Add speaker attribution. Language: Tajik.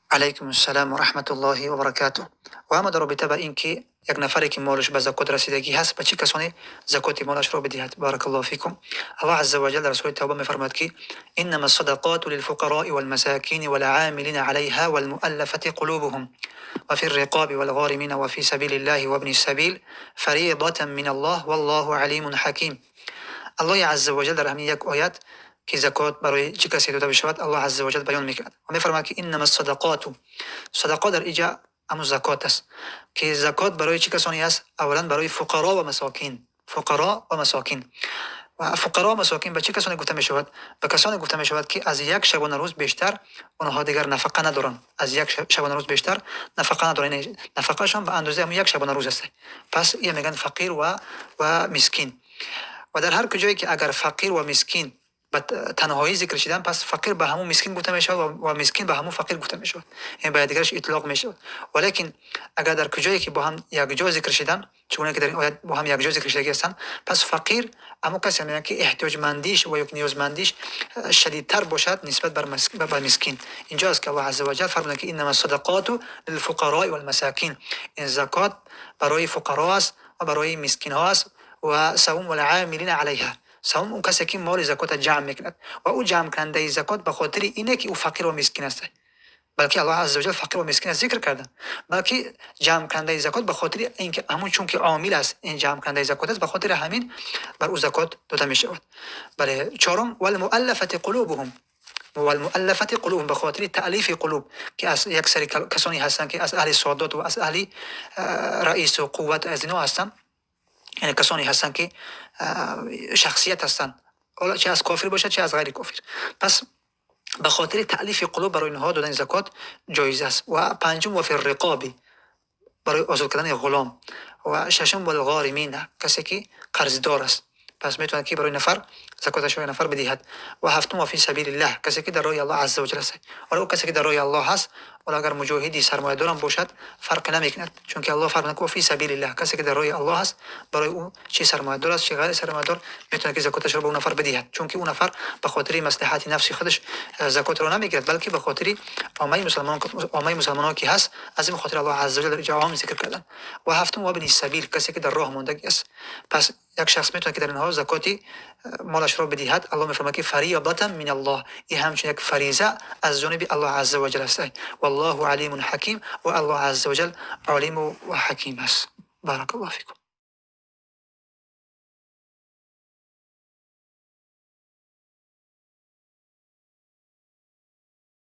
Speaker 1: Алайкум ассалом ва раҳматуллоҳи ва баракатуҳ. Ва аммо дар робита ба ин ки як нафаре ки молаш ба закот расидагӣ ҳаст, ба чӣ касоне закоти молашро бидиҳад? Баракаллоҳу фикум. Аллоҳ азза ва ҷалла дар сураи Тавба мефармояд, ки иннама ссадақоту лилфуқарои валмасакини валъамилина алайҳа валмуаллафати қулубуҳум ва фи рриқоби валғоримина ва фи сабилиллаҳи вабни ссабил фаридатан миналлоҳ валлоҳу алимун ҳаким. Аллоҳи азза ва ҷалла дар ҳамин як оят ки закот барои чӣ касе дода бишавад, Аллоҳ азза ва ҷалла баён мекунад ва мефармояд, ки иннама ссадақоту, садақот дар иҷа ҳамун закот аст, ки закот барои чӣ касоне аст? Аввалан барои фуқаро ва масокин. Фуқаро ва масокин. Ва фуқаро ва масокин ба чӣ касоне гуфта мешавад? Ба касоне гуфта мешавад, ки аз як шабонарӯз бештар онҳо дигар нафақа надоранд. Аз як шабонарӯз бештар нафақа надоранд, яъне нафақаашон ба андозаи ҳамун як шабонарӯз аст. Пас ия мегӯянд фақир ва мискин. Ва дар ҳар куҷое ки агар фақир ва мискин ба танҳоӣ зикр шидан, пас фақир ба ҳамун мискин гуфта мешавад ва мискин ба ҳамун фақир гуфта мешавад, яъне ба якдигараш итлоқ мешавад. Валекин агар дар куҷое ки бо ҳам якҷо зикр шидан, чунон ки дар ин оят бо ҳам якҷо зикр шидагӣ ҳастанд, пас фақир ҳамон касе мегӯянд, ки эҳтиёҷмандиш ва ё ниёзмандиш шадидтар бошад нисбат ба мискин. Инҷо аст ки Аллоҳ азза ва ҷалла фармуданд, ки иннама ссадақоту лилфуқарои валмасакин, ин закот барои фуқаро аст ва барои мискинҳо аст. Ва савум валъамилина алайҳа, савум он касе ки моли закотро ҷамъ мекунад, ва ӯ ҷамъкунандаи закот ба хотири ине ки ӯ фақир ва мискин аст, балки Аллоҳ азза ва ҷалла фақир ва мискин аст зикр карда, балки ҷамъкунандаи закот ба хотири ин ки ҳамун чун ки омил аст, ин ҷамъкунандаи закот аст, ба хотири ҳамин бар ӯ закот дода мешавад. Бале, чорум валмуаллафати қулубуҳум, валмуаллафати қулубуҳум, ба хотири таълифи қулуб, ки аз як сари касоне ҳастанд, ки аз аҳли содот ва аз аҳли раису қувват, аз ино ҳастанд, яъне касоне ҳастанд, ки шахсият ҳастанд, ҳоло чи аз кофир бошад, чи аз ғайри кофир. Пас ба хотири таълифи қулуб барои инҳо додани закот ҷоиз аст. Ва панҷум ва фи рриқоби, барои озод кардани ғулом. Ва шашум валғоримина, касе ки қарздор аст, пас метавонад ки барои нафар закоташро нафар бидиҳад. Ва ҳафтум ва фи сабилиллаҳ, касе ки дар роҳи Аллоҳ азза ва ҷалла аст. Ҳоло ӯ касе ки дар роҳи Аллоҳ ҳаст, ҳоло агар муҷоҳиди сармоядорам бошад, фарқе намекунад, чунки Аллоҳ фармуд ки фи сабилиллаҳ, касе ки дар роҳи Аллоҳ ҳаст, барои ӯ чи сармоядор аст, чи ғайри сармоядор, метавонад ки закоташро ба ӯ нафар бидиҳад, чунки ӯ нафар ба хотири маслиҳати нафси худаш закотро намегирад, балки ба хотири оммаи мусалмонон, оммаи мусалмонон ки ҳаст. Аз ин хотир Аллоҳ азза ва ҷалла дар инҷо ом зикр кардан. Ва ҳафтум вабни сабил, касе ки дар роҳ мондагӣ аст. Пас як шахс метавонад ки дар инҳо закоти молашро бидиҳад. Аллоҳ мефармояд, ки фаридатан миналлоҳ, ин ҳамчун як фариза аз ҷониби Аллоҳ азза ва ҷалла аст. Валлоҳу алимун ҳаким, ва Аллоҳ азза ва ҷалла олиму ва ҳаким аст. Баракаллоҳу фикум.